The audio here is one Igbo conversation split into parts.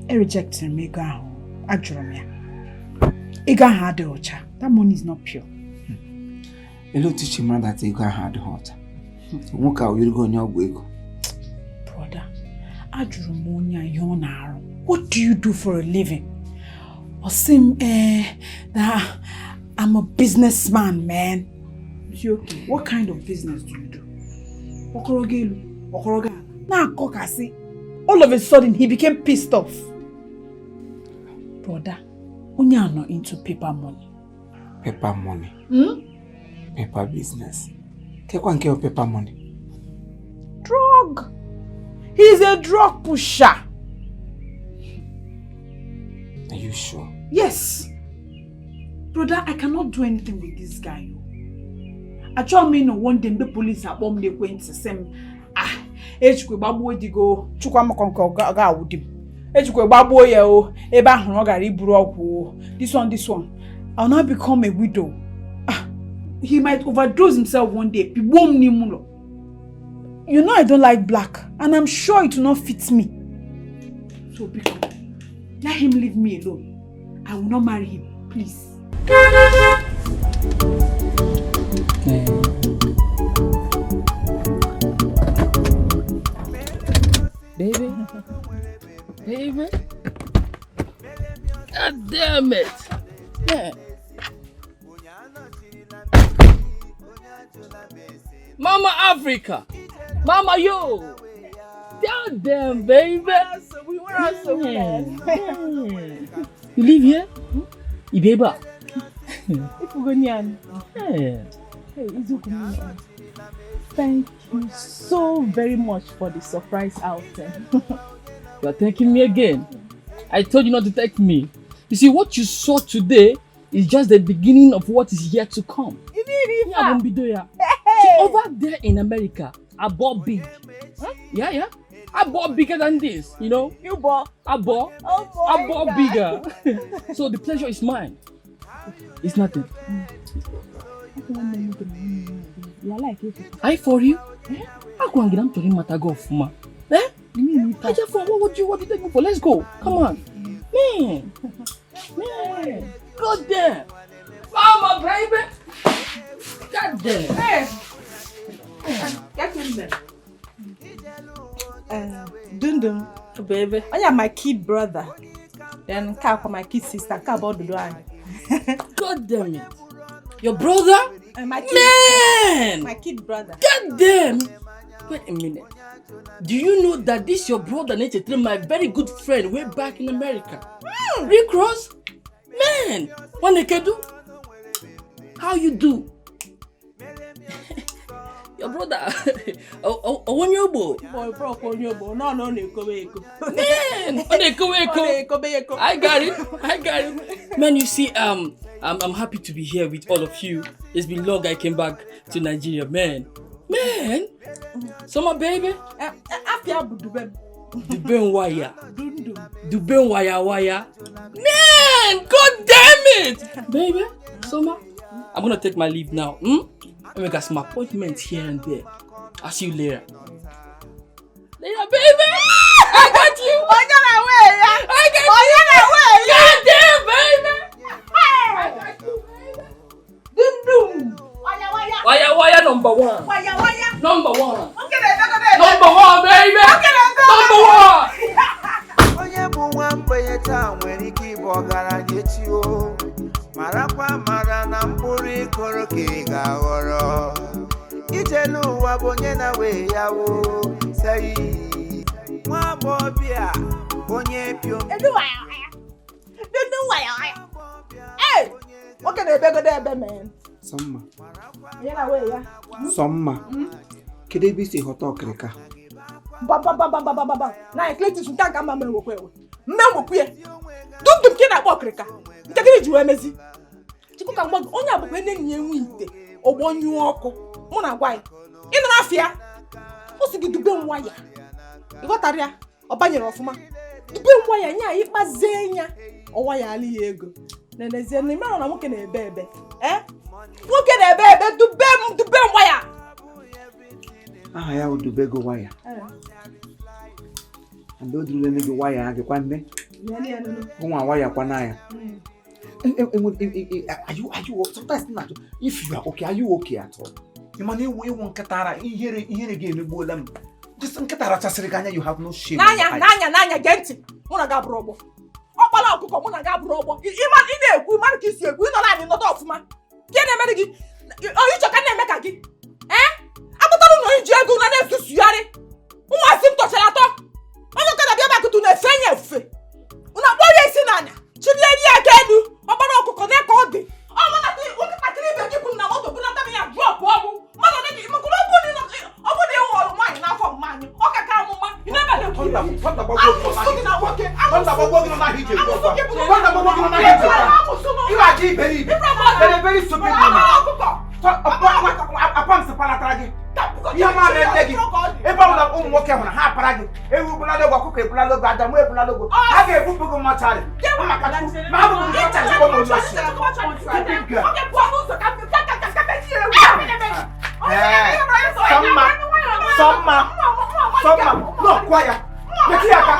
Erejectịrị m ego ahụ. Ajụrụ m ya. Ego ahụ adịghị ọcha. That money is not pure. Ele otu i si mara that ego ahụ adịghị ọcha? Nwoke a oyirigo onye ọgwụ ego. Brother, ajụrụ m onye a ihe ọ na-arụ. What do you do for a living? Ọ sị m ee na I'm a businessman, man. Sị okay, what kind of business do you do? Ọkọrọ gị elu, ọkọrọ gị ala. Na-akọkasị. All of a sudden, he became pissed off. Brother, onye a nọ into paper money. Paper money? Hmm? Paper business. Kekwa nke bụ paper money? Drug. He's a drug pusher. Are you sure? Yes. Brother, I cannot do anything with this guy. Achọghị m ịnọ one day mgbe polisi akpọ m n'ekwentị sị m ah ejikwa gbagbuo di gị o chukwu amakọ nke ọ ga-awụ di m ejikwa gbagbuo ya o ebe ahụ ọ gara iburu ọgwụ o this one, this one. I'll now become a widow. Ah, he might overdose himself one day pigbuo m n'ime ụlọ. You know I don't like black and I'm sure it will not fit me. So biko, let him leave me alone. I will not marry him, please. Baby, baby, God damn it. Yeah. Mama Africa, Mama yo, God damn baby. Yeah. You live here? I bi ebe a? Ifugonian. Yeah. Hey, Izuku. Thank you so very much for the surprise outing. You are thanking me again. I told you not to thank me. You see, what you saw today is just the beginning of what is yet to come. Yeah, mbido ya. See, over there in America, I bought big. Huh? Yeah, yeah. I bought bigger than this, you know. You bought? I bought. Oh boy. I bought bigger. So the pleasure is mine. It's nothing. I for you? Agwa gị na m chọrọ ịmata gị ọfụma. Eh? I just for what would you what you take me for? Let's go. Come on. Man. Man. God damn. Mama, baby. God damn. Hey. Get in there. Dundun. Baby. Onye my kid brother. Then nke akwa my kid sister. Nke abụọ ọdụdụ anyị. God damn it. Your brother? My kid, Man! My kid brother. God damn! Wait a minute. Do you know that this your brother Nechetre, my very good friend way back in America? Mm. Rick Ross? Man! Wanekedu? How you do? Your brother, onye ogbo. Boy, bro, onye ogbo. No, no, na-ekobe eko. Man, ọ na-ekobe eko. Ọ na-ekobe eko. I got it. I got it. Man, you see, I'm happy to be here with all of you. It's been long I came back to Nigeria, man. Man, so my baby. Afia bụ Dubem. Dubem wire. Dundum. Dubem wire wire. Man, God damn it, baby. Summer, I'm gonna take my leave now. Hmm? I got some appointments here and there. I'll see you later. Later, baby! I got you! I got you! God damn, baby! I got you, baby! Dum dum! Wire, wire, number one! Wire, wire! Number one! Number one, baby! Number one! Onye bụ nwa mgbenye taa nwere ike ịbụ ọgaranya echi o. Marakwa mara na mkpụrụ ịkọrọ ka ị ga-aghọrọ. Ije n'ụwa bụ onye na-we ya wo sei. Nwa agbọghọbịa onye pio. Nwoke na-ebegodo ebe men. Sọmma. Onye na-we ya. Sọmma. Kedu ebe i si ghọta ọkịrịka? Ba ba ba ba ba ba ba. Na Cletus nke a ka mma mere nwekwa ewe. Mme nwekwu ya. Dundum ka ị na-akpọ ọkịrịka. Nke gịnị ji wee mezi? Chukwu ka mgbe onye abụkwa nne nne enwe ite ọgbọ nyụọ ọkụ mụ na gwa ya ị nụrụ afịa o si gị dube nwa ya ị ghọtara ya ọ banyere ọfụma dube nwa ya nye anyị kpazie ya ọwa ya alị ya ego nenezie na ịmara na nwoke na-ebe ebe ee nwoke na-ebe ebe dube m dube nwa ya aha ya bụ dube go waya and o durule gị waya gị kwa nne. Nwa awa ya kwa n'anya. Are you sometimes na if you are okay, are you okay at all? Ị ma na ewu nkịta ara, ihere ga-emegbuola m. Just nkịta rachasịrị gị anya, you have no shame. N'anya, n'anya, n'anya, gee ntị. Mụ na gị abụrụ ọgbọ. Ọkpala ọkụkọ, mụ na gị abụrụ ọgbọ. Ị na-ekwu, ị mara ka isi ekwu, ị nọ naanị nọdụ ọfụma. Ka na-emere gị onye ịchọ ka na-eme ka gị ee akpụtara ụlọ iji ego na na-esusugharị ụmụasị m tọchara atọ. Onye ọkada bịa bakụtụ na-efe nye efe, unu akpọ ya isi n'anya, chilie ya aka elu. Ọkpara ọkụkọ na ka ọ dị ọ mana nwatakịrị ibe gị bụ na moto bunata m ya drop ọgwụ mmadụ ole gị maka na ọ bụ na ị ghọrọ nwaanyị n'afọ mma anyị ọ ka ka amụma ị na-ebe amụsụ gị na nwoke. Amụsụ gị bụ Ị ga-adị iberibe. Very, very stupid woman. ọkụkọ. Apam sịkwalatara gị. Ihe ọma na-ete gị. Ebe ọbụla ụmụ nwoke hụrụ ha apara gị. Ewu ebulala ogo, ọkụkọ ebulala ogo, Adamu ebulala ogo. Ha ga-ebupụ gị mortuary. Maka Chukwu, ma ha bupụ gị mortuary, gị ụlọ osi. Stupid girl. Eh, Sọmma, Sọmma, Sọmma, no, kwa ya. Metụ ya aka.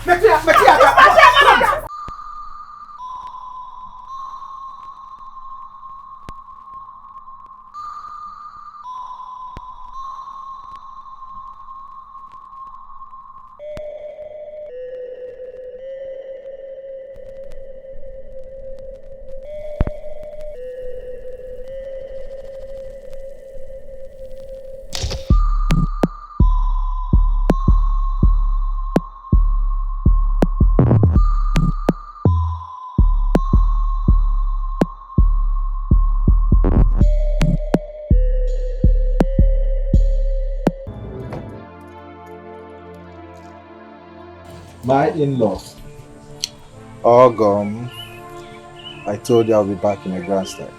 Metụ ya, metụ ya aka. My in-laws. Ọgọ m, I told you I'll be back in a grand style.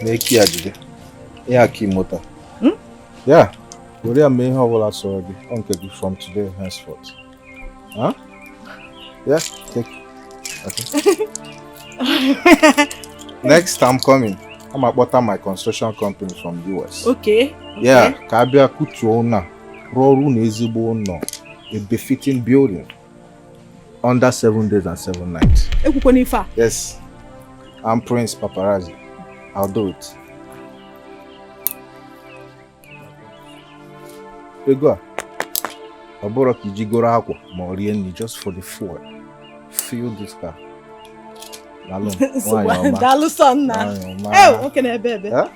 N'eki ya jide. Ihe a ka moto. Yeah. Were ya mee ihe ọbụla sọrọ gị. Ọ nke gị from today henceforth. Huh? Yeah, take. Okay. Next I'm coming. I'm akpọta my construction company from US. Yeah, ka a bịa kutuo ụlọ a, rụọ ọrụ na ezigbo ụlọ, a befitting building under 7 days and 7 nights. Ekwukwana ife a. Yes, I'm Prince Paparazzi. I'll do it. Ego a, ọ bụrụ ka iji goro akwa ma ọ rie nri, just for the fuel. Fill this car. Daalụ m, nwaanyị ọma. Daalụ sọ, nna. Nwaanyị ọma. Eh, nwoke na-ebe ebe. Eh?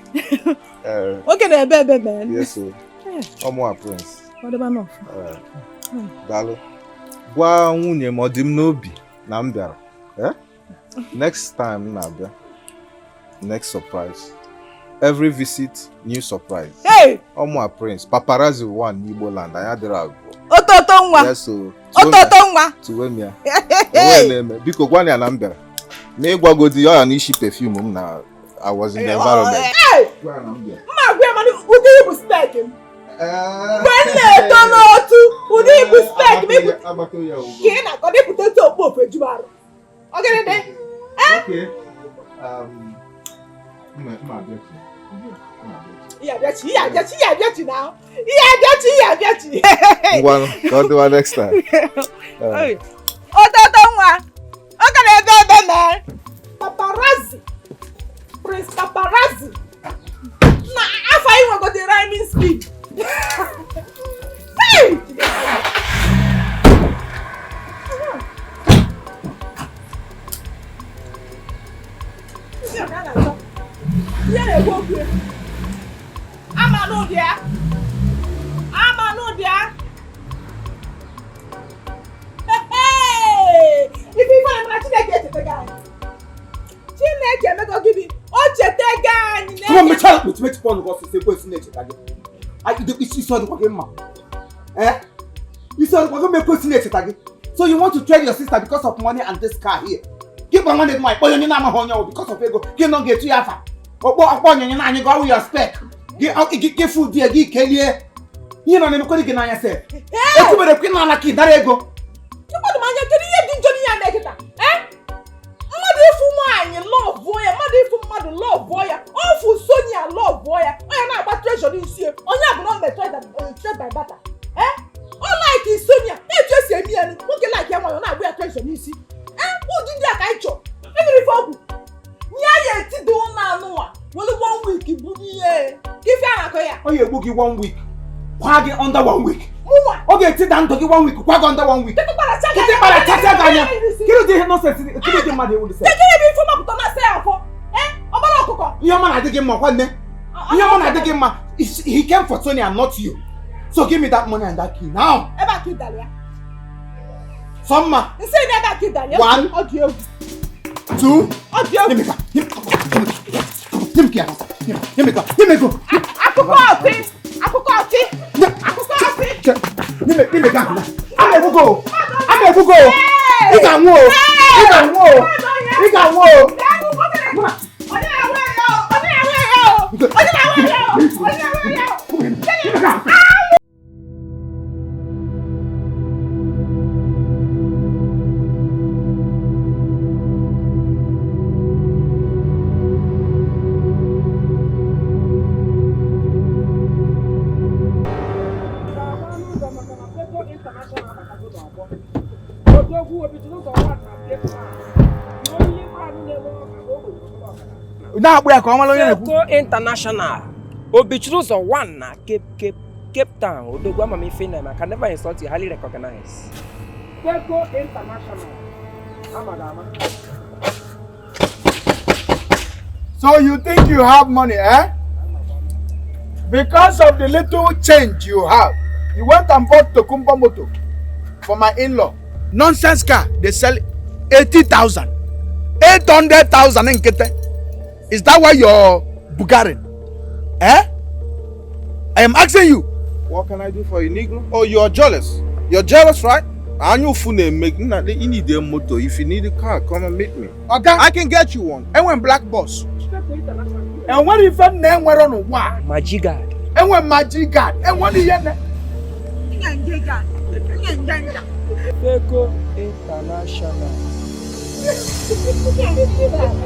Eh, Nwoke na-ebe ebe, man. Yes, o. Ọmụ a Prince. Kwadebe nọ. Eh, daalụ. Gwa nwunye m ọ dị m n'obi na m bịara. Eh? Next time m na-abịa, next surprise. Every visit, new surprise. Hey! Ọmụ a Prince, Paparazzi one n'Igbo land, anyị adịrị agụ. Ototo nwa. Yes, o. Ototo nwa. Tuwe m ya. Onwe na-eme. Biko gwa ya na m bịara. Na ịgwagodi ya na isi perfume m na I was in the environment. Hey! Gwa ya na m bịara. Mma agwa ya, mana ụdị ibu spec m. Mgbe m na-eto n'otu, ụdị ibu spec m ibu Agbata ya ugbo. ka ị na-akọ dịpụta otu okpu ofu eju arụ. Ọ gịnị dị? Okay. Mma abịachi. Mma abịachi. Ihe abịachi, ihe abịachi, ihe abịachi na. Ihe abịachi, ihe abịachi. Ngwanụ, ka ọ dịwa next time. Hey. Ototo nwa. Ọ ka na-ebe ebe mee. Paparazzi. Prince Paparazzi. Na afọ anyị nwegodi rhyming speed. Hey! Ihe ka a na-achọ. Ihe na-ekwu okwu ya. Ama n'ụdị ya. Ama n'ụdị ya. Hey! Ife na mana Chineke echetego anyị. Chineke emego gịnị? O chetego anyị. Come on, mechaa mechipụ ọnụ gị ọsịsọ, ekwesị na-echeta gị. Isi ọ dịkwa gị mma? Eh? Isi ọ dịkwa gị mma, ekwesị na-echeta gị? So you want to trade your sister because of money and this car here? Gị gwa nwanne gị nwaanyị kpọọ onye na-amaghị onye ọ bụ because of ego gị nọ ga-etu ya afa. Ọkpọ ọkpọ onyonyo na anyị gị ọwụ your spec. Gị gị fụ di ya gị kelie. Ihe nọ na-emekwere gị n'anya sef. Ekwubere kwe na ala ka ị dara ego. Chukwudị m anya, kedu ihe dị njọ n'ihe a na-eketa? Eh? Mmadụ ịfụ nwaanyị lọvụọ ya, mmadụ ịfụ mmadụ lọvụọ ya, ọfụ Sonia lọvụọ ya, onye na-agba treasure n'isi ya, onye abụ na o mee trade by barter. Eh? Ọ like pressure n'isi. Ụdị ndị a ka anyị chọrọ. Emere ife ọgwụ. Nye ya etida ụlọ anụnwa were 1 week buru ihe. Ka ife a na-akọ ya. Ọ ga-egbu gị 1 week. Kwa gị under 1 week. Mụnwa. Ọ ga-etida ndụ gị 1 week kwa gị under 1 week. Kịtịkpara chacha gị anya. Kedu ụdị ihe nonsense kedu ụdị mmadụ ewu dị sef? Kekere ebe ife mapụta na-asa ya afọ. Ọbara ọkụkọ. Ihe ọma na-adị gị mma kwa nne. Ihe ọma na-adị gị mma. He came for Tony and not you. So give me that money and that key now. Ebe a ka ị dara ya. Sọmma. Nsị na ebe a ka ị dara ya. 1. Ọ dị egwu. 2. Ọ dị egwu. Nye m ego. Akụkọ ọtị. Akụkọ ọtị. Akụkọ ọtị. Nye m ego ahụ. Ama egbugo. Ama egbugo. Ị ga-anwụ o. Ị ga-anwụ o. Ị ga-anwụ o. Onye na-enwe ya o. Onye na-enwe ya o. Onye na-enwe ya o. Onye na-enwe ya o. Na-akpụ ya ka ọ mara onye na-ekwu. Feko International Obichiri ụzọ 1 na Cape Town. Odogwu amamife na I can never insult you, highly recognized. Feko International. Ama. So you think you have money, eh? Because of the little change you have, you went and bought Tokumba motor for my in-law. Nonsense car, they sell 80,000. 800,000 in Kete. Is that why you're Bugarin? Eh? I am asking you. What can I do for you, Negro? Oh, you're jealous. You're jealous, right? I knew you need a motor. If you need a car, come and meet me. Okay. I can get you one. And when black boss. And when even then we're on wa. Majigad. And when Majigad. And when the Feko International. Feko International.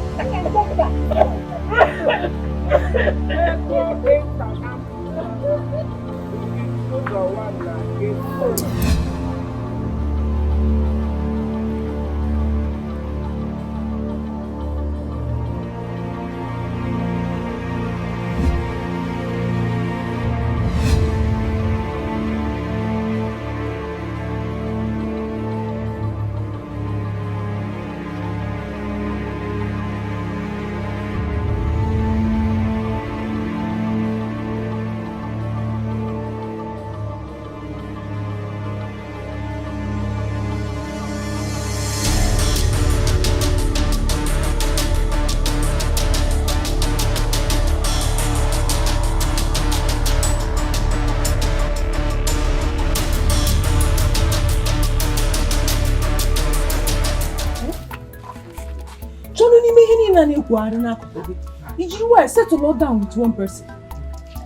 Ijiri why settle down with one person,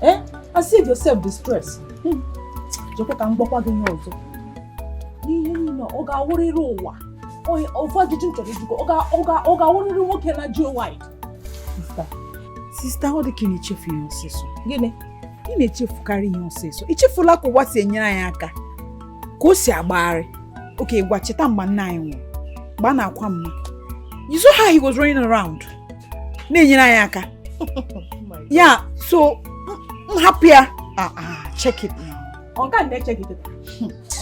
eh? And save yourself the stress. Jekwa ka m gbakwa gị ihe ọzọ. N'ihe niile ọ ga-awụrịrị ụwa. Ofu ajụjụ m chọrọ ịjụkọ, ọ ga-awụrịrị nwoke na Joe White. Sista, ọ dị ka ị na-echefu ihe ọsịsọ. Gịnị? Ị na-echefukarị ihe ọsịsọ. I chefula ka ụwa si enyere anyị aka, ka o si agbagharị. Oke, gwa cheta mgbe nna anyị nwụrụ, mgbe a na-akwa mma. You saw how he was running around. Na-enyere anyị aka. Yeah, so m hapụ ya. Check it now. Ọ ga na-eche gị.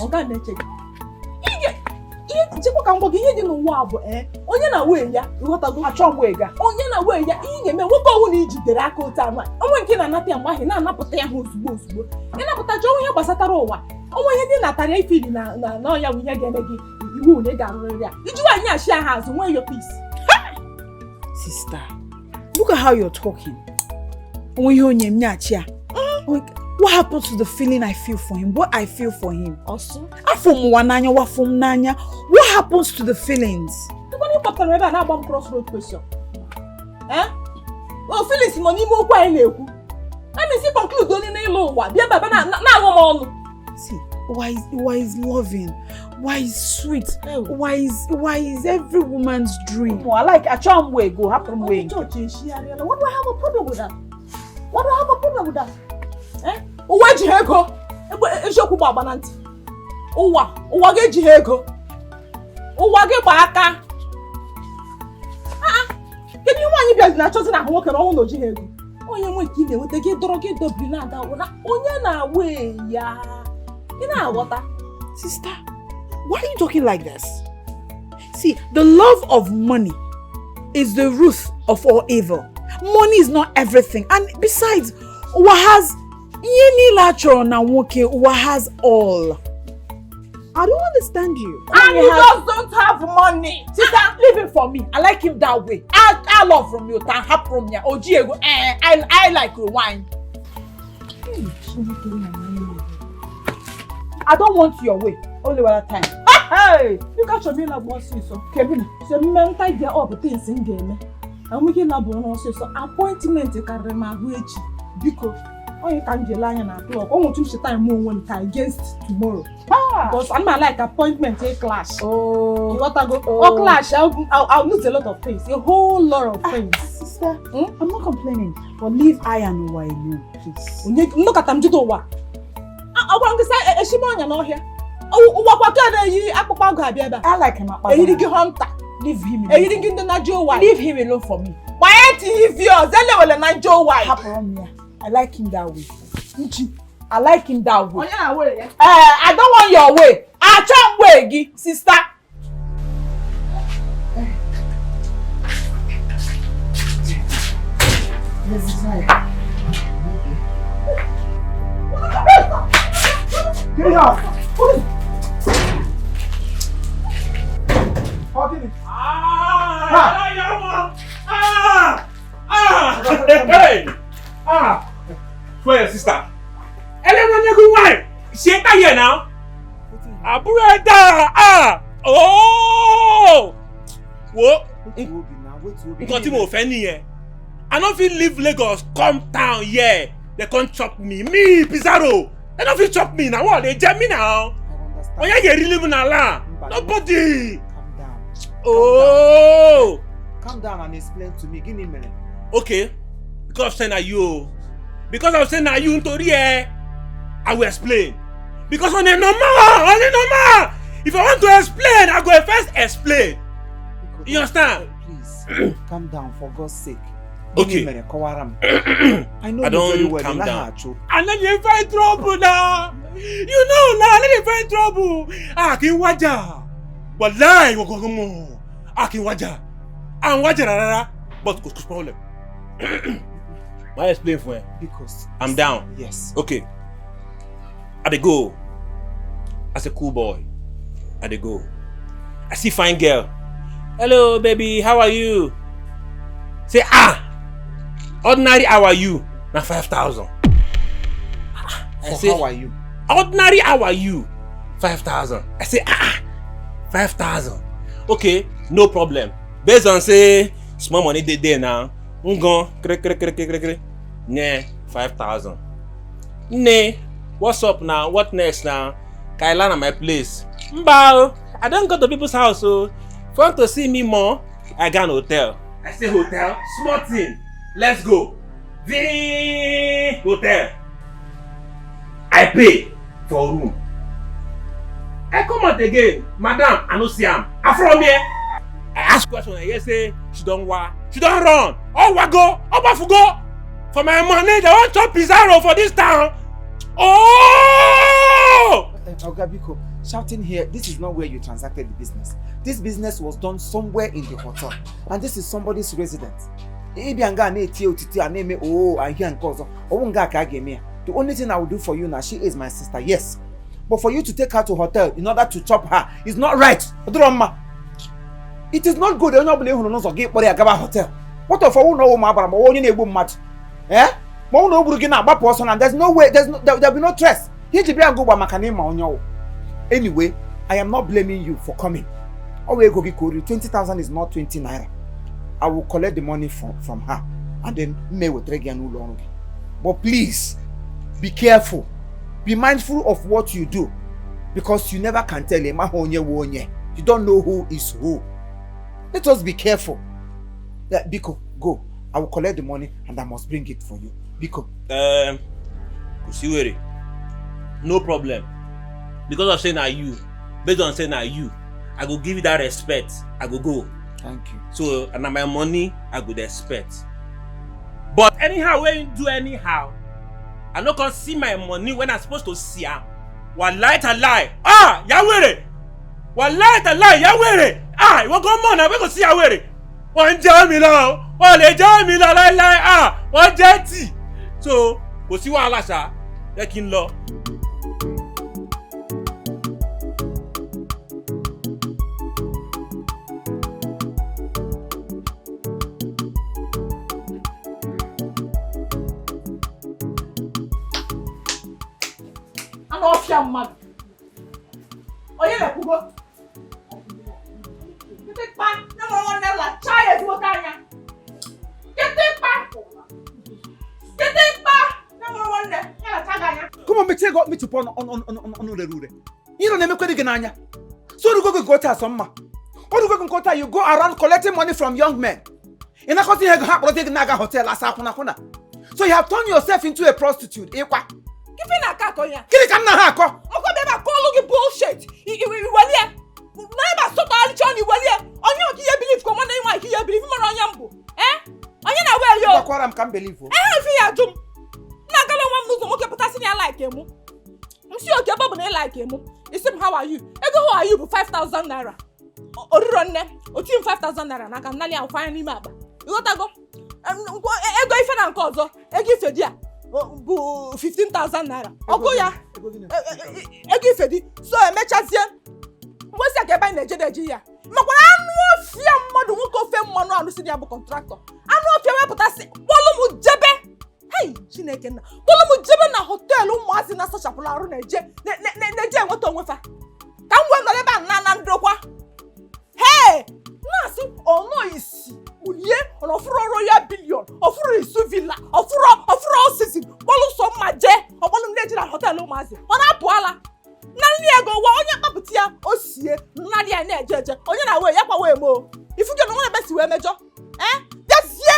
Ọ ga na-eche gị. Ihe chekwa ka m gwa gị ihe dị n'ụwa bụ onye na wee ya ịghọtago achọ m wee ga. Onye na wee ya ihe ga-eme nwoke ọnwụ na ijidere aka otu anụ onwe nke na-anata ya mgbe ahụ na-anapụta ya ha ozugbo ozugbo. Ịnapụta jụọ ihe gbasatara ụwa. Onwe ihe ndị natara ifili na na ọya bụ ihe ga-eme gị iwu na ị ga-arụrịrị ya. Iji nwaanyị achị ha azụ nwee your peace. Sister, look at how you're talking. What happened to the feeling I feel for him? What I feel for him? Also, what happens to the feelings? Crossroad question. Eh? Oh, feelings no ni mo kwa ile eku. Let me see conclude only na ilo wa. Bia baba na na awo mo onu. See, why is loving? Why is sweet? Why is every woman's dream? I like a charm way go happen way. What do I have a problem with that? What do I have a problem with that? Eh? Uwa ji ego. Eziokwu gba agba na ntị. Ụwa ga-eji ha ego. Ụwa gị gba aka. Kedu ihe nwaanyị bịazi na-achọzi na ahụ nwoke na ọnwụ na ojighị ego? Onye nwe ka ị na-enweta gị dọrọ gị dobiri na-aga na onye na-awa ya. Ị na-aghọta? Sister, why are you talking like this? See, the love of money is the root of all evil. Money is not everything. And besides, ụwa has ihe niile a chọrọ na nwoke, ụwa has all. I don't understand you. And you just don't have money. Sister, leave him for me. I like him that way. I love from you. Hapụrụ m ya. Oji ego. I like wine. I don't want your way. Only one time. Hey! Biko achọrọ m ịlagbu ọsịsọ. Kevin, so mmenta ide up things m ga-eme. Enwe ike ịlabụ ụra ọsịsọ. Appointment karịrị m ahụ echi. Biko, onye ka m ji ele anya na clock. O nwetụ m shi time onwe m ka against tomorrow. Because I'm not like appointment a clash. Oh. You want to go? Oh, clash. I'll lose a lot of things. A whole lot of things. Sister, I'm not complaining. But leave I and Uwa alone, please. Look at them, Judo. I want to say, Eshimonya no here. I like him. Hunter. Leave him alone. Leave him alone for me. Why I like him that way. I like him that way. I don't want your way. I can't wait, sister. Get out! For your sister. She enter here now. Àbúrò oh! Wo. Nǹkan tí mo fẹ́ nìyẹn. I no fit leave Lagos come town here. They come chop me. Me, Pizarro. They no fit chop me now. What? They jam me now. Oya ye really live na la. Nobody. Calm down. Oh. Calm down and explain to me. Give me a minute. Okay. Because I'm saying you. Because I'm saying you nítorí ẹ. I will explain. Because on a normal, if I want to explain, I go first explain. You understand? Please, calm down for God's sake. Okay. I know I you very don't well. Calm down. I know you find trouble now. You know now, I know you find trouble. Ah, kí n wájà. Wallahi, ah, kí n wájà. Ah, n wájà rárá. But kò sí problem. Why explain for you? Because I'm down. Yes. Okay. I dey go. As a cool boy, I dey go. I see fine girl. Hello, baby. How are you? Say ah. Ordinary, how are you? Now 5,000. I say, how are you? Ordinary, how are you? 5,000. I say ah, 5,000. Okay, no problem. Based on say small money dey there now. Ngon, kre kre kre kre kre. Nah, 5,000. Nay. What's up now? What next now? Kailana, my place. Mbao, I don't go to people's house, so if you want to see me more, I got an hotel. I say hotel, small thing. Let's go. The hotel. I pay for room. I come out again. Madam, I no see am. I from here. I ask question, I hear say she don't wa. She don't run. Oh, wa go. Oh, go. For my money, they want chop Pizarro for this town. Oh! Oga Biko, shouting here, this is not where you transacted the business. This business was done somewhere in the hotel. And this is somebody's residence. The only thing I will do for you now, she is my sister, yes. But for you to take her to hotel in order to chop her is not right. It is not good. Hotel. What if I? Eh? There's no way, there'll be no stress. Anyway, I am not blaming you for coming. 20,000 is not 20 naira. I will collect the money from her and then may we But please, be careful. Be mindful of what you do, because you never can tell. You don't know who is who. Let us be careful. Biko, go. I will collect the money and I must bring it for you. Biko. Kusiwere, no problem. Because of saying that you, based on saying that you, I go give you that respect. I go go. Thank you. So na my money I go dey expect. But anyhow wey you do anyhow, I no come see my money when I suppose to see am. Wallahi talai. Ah, yawere. Wallahi talai, yawere. Ah, ìwọ gan mọ̀ náà wey go see yawere. Wọ́n ń jẹ́ mi lọ, wọ́n lè jẹ́ mi lọ láíláí. Ah, wọ́n jẹ́ tì. So kò sí wàhálà ṣá, jẹ́ kí n lọ. Anụ ọfịa mmadụ onye na-ekwugo kịtịkpa nye mụrụ nwanne lachaa ya ezigbote anya kịtịkpa kịtịkpa nye mụrụ nwanne ya lacha gị anya. Come on, mechie gị mechipụ ọnụ ọnụ ọnụ ọnụ ọnụ rere ure. Ihe nọ na-emekwere gị n'anya. So orugo gị nke otu asọ mma. Orugo gị nke otu a, you go around collecting money from young men. Ị nakọta ihe ego ha kpọrọ gị na-aga hotel asa akwụna akwụna. So you have turned yourself into a prostitute. Ịkwa. Ife na-akọ akọ ya. Gịnị ka m na ha akọ? Ọkọ bịa ebe a kọọlụ gị bullshit. Iwelie. Na ebe a sọtọgharịcha ọnụ iwelie. Onye ọka ihe biliv ka nwanne nwaanyị ka ihe biliv mara onye m bụ. Eh? Onye na-awa eri o. Gwakwara m ka m believe o. Ehe ife ya ajụ m. Na-agala onwe m n'ụzọ nwoke pụtasị na ya like mụ. M si oke ebe ọ bụ na ị like mụ. Isi m how are you? Ego how are you bụ 5,000 naira. Oriro nne, o tinye m 5,000 naira n'aka m naanị akwụkwọ anya n'ime akpa. Ịghọtago? Ego ife na nke ọzọ, ego ife di a bụ 15,000 naira. Ọgụ ya ego ife di. So emechazie mgbosi a ka ebe anyị na-eje na-eji ya. Makwara anụ ọfịa mmadụ nwoke ofe mmanụ alụsị ya bụ kọntraktọ. Anụ ọfịa wepụtasị kpọlụ m jebe. Hei Chineke nna, kpọlụ m jebe na họteelụ ụmụazị na-asachapụrụ arụ na-eje na-eje enweta onwe fa. Ka m wee nọrọ ebe a na na ndokwa. Hei! Na-asị ọnọ isi ulie ọfụrụ royal billion ọfụrụ isu villa ọfụrụ ọfụrụ osisi kpọlụ sọ mma jee ọkpọlụ m na-eje na họteelụ ụmụazị. Ọ na-apụ ala na nri ego wa onye kpapụta ya o sie nnarị ya na-eje eje onye na wee ya kwa wee moo ifuge na nwa ebe si wee mejọ ee bịazie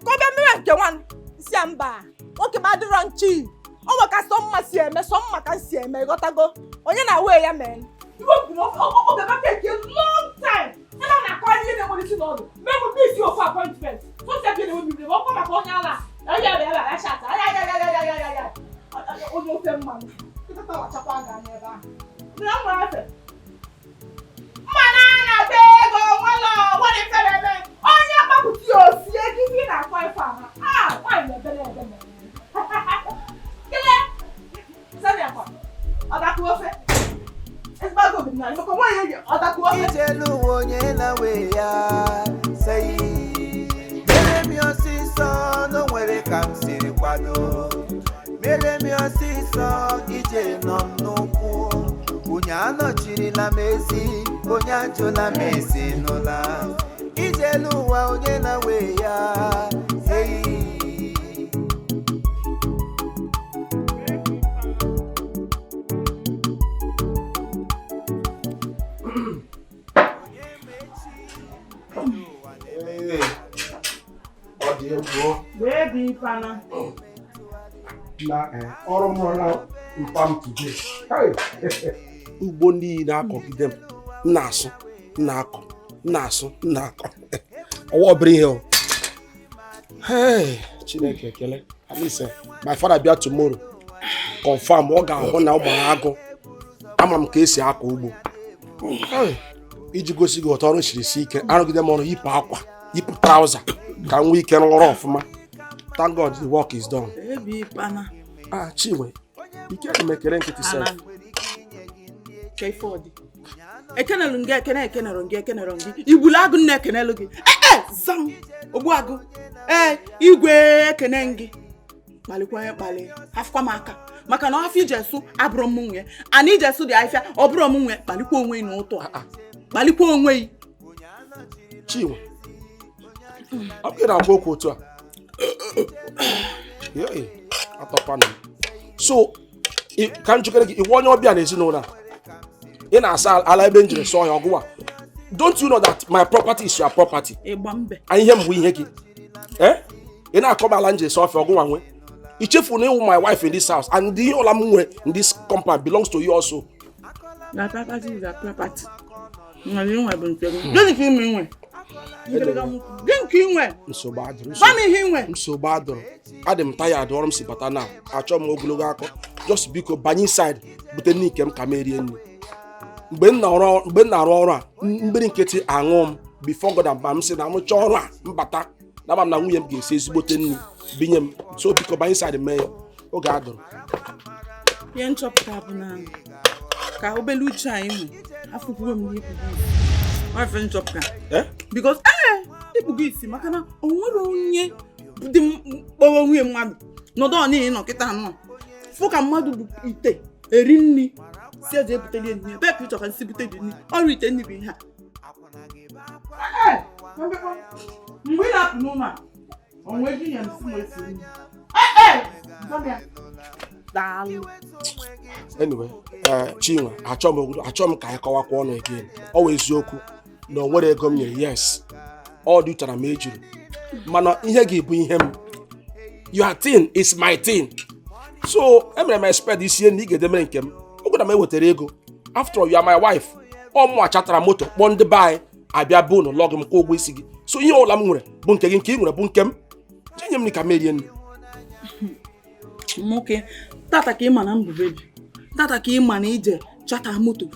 ka ọ bịa mere nke nwanụ si ya mba nwoke m adịrọ nchi ọ nwe ka sọ mma si eme sọ mma ka m si eme ịghọtago onye na wee ya mee iwe bụ na ọ ga take a long time ebe a na-akọ ihe na-enwere isi n'ọdụ mee m isi ofu appointment sọsịa bịa na-enwe mmiri ọkwa maka onye ala ya ya ya ya chata ya ya ya ya ya ya ya onye ofe mmanụ mmanụ a na-ata ego nwala nwere ifere eme onye gbapụta ya osie gị ihe na-akọ ife ahụ a nwaanyị na-ebere ebe kele sani akwa ọdakụ ofe ezigbo agụ obi na maka nwaanyị ọdakụ ofe. Ijelu ụwa onye na-we ya sei mere m ọsịsọ na o nwere ka m siri kwado. Mere m ọsịsọ ije nọ m n'ụkwụ. Onye anọchirila m ezi, onye ajụla m esi nụla. Ijelu ụwa onye na-we ya sei. Ọ dị egwu. Baby pana. Na ọrụ m rụrụ mpa m today. Ugbo niile akọgide m na-asụ na-akọ na-asụ na-akọ. Ọwa obere ihe o. Hey, Chineke ekele. At least my father bịa tomorrow. Confirm ọ ga-ahụ na ụmụ agụ. Ama m ka esi akọ ugbo. Iji gosi gị otu ọrụ siri si ike, arụgide m ọrụ yipụ akwa, yipụ trouser ka m nwee ike rụọ ọrụ ọfụma. Thank God the work is done. Baby pana. Ah, Chinwe, ike dị m ekele nkịtị sef. Ekenelu gị ekene ekenere gị ekenere gị igbulu agụ nna ekenelu gị ee zam ogbu agụ ee igwe ekene gị kpalikwa onye kpali afụkwa m aka maka na ọfịa ijesu abụrụ m nwunye ana ijesu dị afịa ọ bụrụ m nwunye kpalikwa onwe na ụtụ a kpalikwa onwe yi. Chinwe, ọ bụghị na-agwa okwu otu a. Atọkwanụ m. So ka m jikere gị iwu onye ọbịa n'ezinụlọ a ị na-asa ala ebe m jiri sụọ ya ọgụwa. Don't you know that my property is your property? Ịgba mbe. Ihe m bụ ihe gị. Ị na-akọba ala m jiri sụọ ọfịa ọgụwa nwe. I chefu na ịwụ my wife in this house and ihe ọla m nwere in this compound belongs to you also. Na property is a property. Gịnị ka ime nwe? Gịnị ka ị nwe? Nsogbu adịrọ. Gwa m ihe ị nwe. Nsogbu adịrọ. Adị m tired ọrụ m si bata na achọ m ogologo akọ. Just biko banye inside bute nri nke m ka m erie nri. Mgbe m na-arụ ọrụ a, mmiri nkịtị aṅụ m before God and m sị na m chọọ ọrụ a mbata na ama m na nwunye m ga-esi ezigbote nri binye m. So biko banye inside mee ya. Oge adịrọ. Ihe nchọpụta bụ na ka obele uche anyị nwe afụkwuo m n'ikpugo isi. Nwafe nchọpụta. Because ikpugo isi maka na o nwere onye dị kpọrọ nwunye mmadụ nọdụ ọ n'ihi nọ kịta anụ fụ ka mmadụ bụ ite eri nri si eji ebuteli nri ebe ka ịchọ ka nsi bute dị nri ọrụ ite nri bụ ihe a. Mgbe ị na-apụ n'ụlọ a o nwee ji ya nsị ma esi nri. Daalụ. Anyway, Chinwe, achọ m ka anyị kọwakwa ọnụ again. Ọ wụ eziokwu na o nwere ego m nyere, yes. Ọ dị ụtara m ejiri. Mana ihe ga-ebu ihe m. Your thing is my thing. So, emere m expect isi na ị ga-edemere nke m. Oge na m ewetara ego. After all, you are my wife. Ọ mụ achatara moto kpọọ ndị be anyị abịa bụ ụlọ lọgụ m kwụọ ụgwọ isi gị. So ihe ọbụla m nwere bụ nke gị, nke ị nwere bụ nke m. Chinye m ka m erie nri. Nwoke, tata ka ị ma na m bụ bebi. Tata ka ị ma na ije chata moto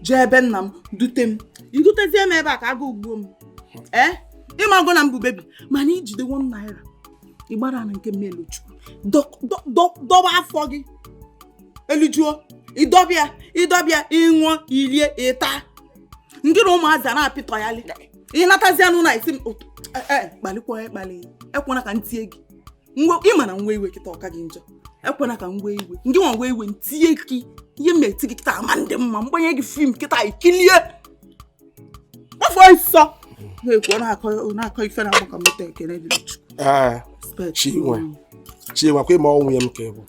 jee ebe nna m dute m. Idutezie m ebe a ka agụ ugbuo m. Ịmago na m bụ bebi mana ijide 1 naira ị gbara na nke m eluchukwu. Dọba afọ gị elujuo ịdọbịa ịṅụọ ilie ịta ndị na ụmụazị a na-apịtọ ya ị natazie anụ na isi m kpalikwa ịkpali ekwena ka ntie gị ịma na nwa iwe kịta ọka gị njọ ekwena ka ngwa iwe ndị nwa ngwa iwe ntinye gị ihe m eti gị kịta ama ndị mma mgbanye gị fim kịta ikilie kpọfọ nsọ na-ekwu na-akọ ife na-akpọ ka moto ekele dị Chinwe Chinwe kwa ịma ọnwụ ya m ka bụ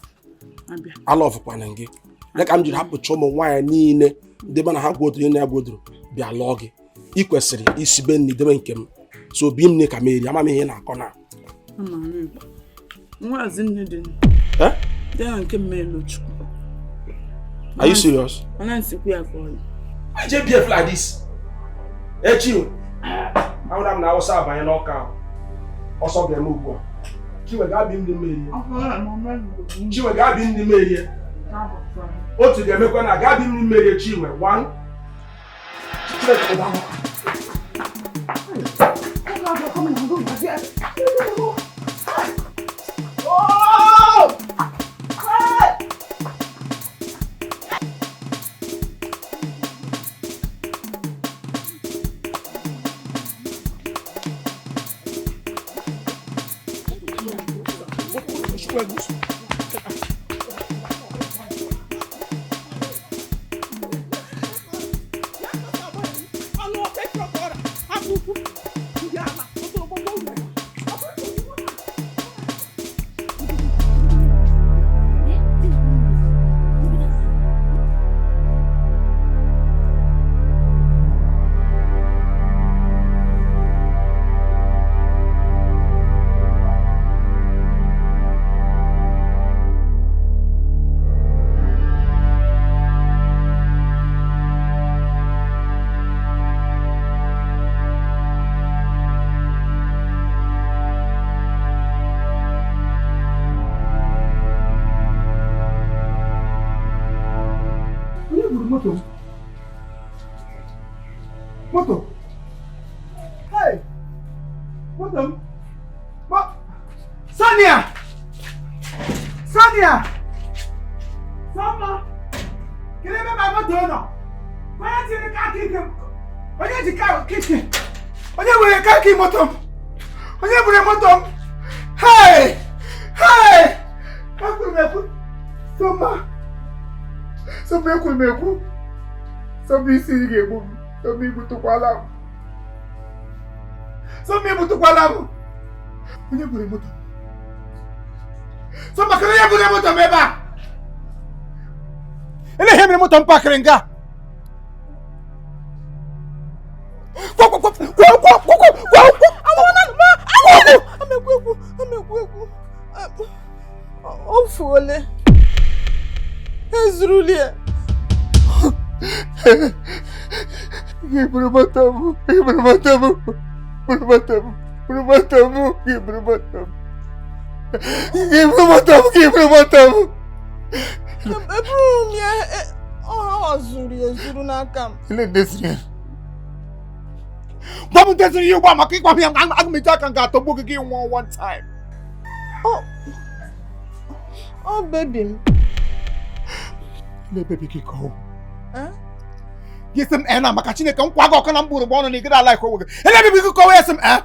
alọfụkwana gị ya ka m jiri hapụcha ụmụ nwaanyị niile ndị mana ha gwodoro na ya gwodoro bịa lụọ gị. Ị kwesịrị isibe nri debe nke m. So bi m nne ka m eri ama m ihe na-akọ na Are you serious? I just behave like this. Hey, Chinwe. Ahụra m na awụsa abanye n'ọka ahụ. Ọsọ ga-eme ugbu a. Chinwe ga-abị ndị mmeri. Chinwe ga-abị ndị mmeri. Otu ga-emekwa na ga-abị ndị mmeri Chinwe. 1 Chinwe ga-abụ. Moto. Hey! Moto. Sonia! Sonia! Soma! Can you remember moto no? Onye tiri car key? Onye ji car key? Onye were car key moto? Onye buru moto? Hey! Hey! Ekwuru m ekwu. Soma! Soma ekwuru m ekwu. Soma isi ga-egbu m. Soma igbutukwala m. Soma igbutukwala m. Onye buru moto? Soma kedu onye buru moto m ebe a? Ele ihe mere moto m pakịrị nga? O fuole. Ezuruli ya. Gị buru moto m, gị buru moto m, buru moto m, buru moto m, gị buru moto m. Gị buru moto m, gị buru moto m. Eburu m ya, ọ ha zuru ya ezuru n'aka m. Ele ndeziri ya. Gwa m ndeziri ya ugbu a maka ịgwa m ya, aga m eji aka m ga-atọgbu gị, gị nwụọ one time. Ọ baby m. Ele baby gị ka ọ wụ. Eh? Gị sị m ee na maka Chineke nkwa gị ọkụ na mgburu ọnụ na ị gịda ala onwe gị. Ele baby gị ka ọ wụ ya sị m ee.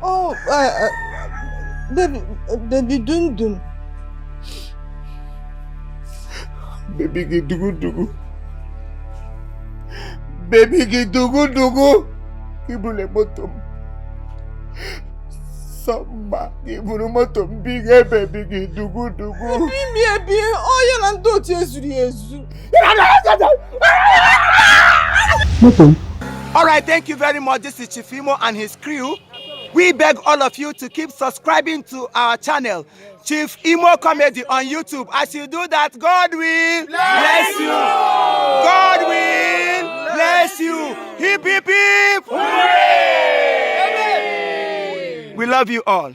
Oh, baby, baby dundun. Baby gị dugu dugu. Baby gị dugu dugu. Gị buru moto m. Sọmba gị buru moto m biga baby gị dugu dugu. Ebi m ebi, ọ ya na ndị otu ezuru ya ezu. Moto m. All right, thank you very much. This is Chief Imo and his crew. We beg all of you to keep subscribing to our channel, Chief Imo Comedy on YouTube. As you do that, God will bless you. God will bless you. Hip, hip, hip. Hooray! We love you all.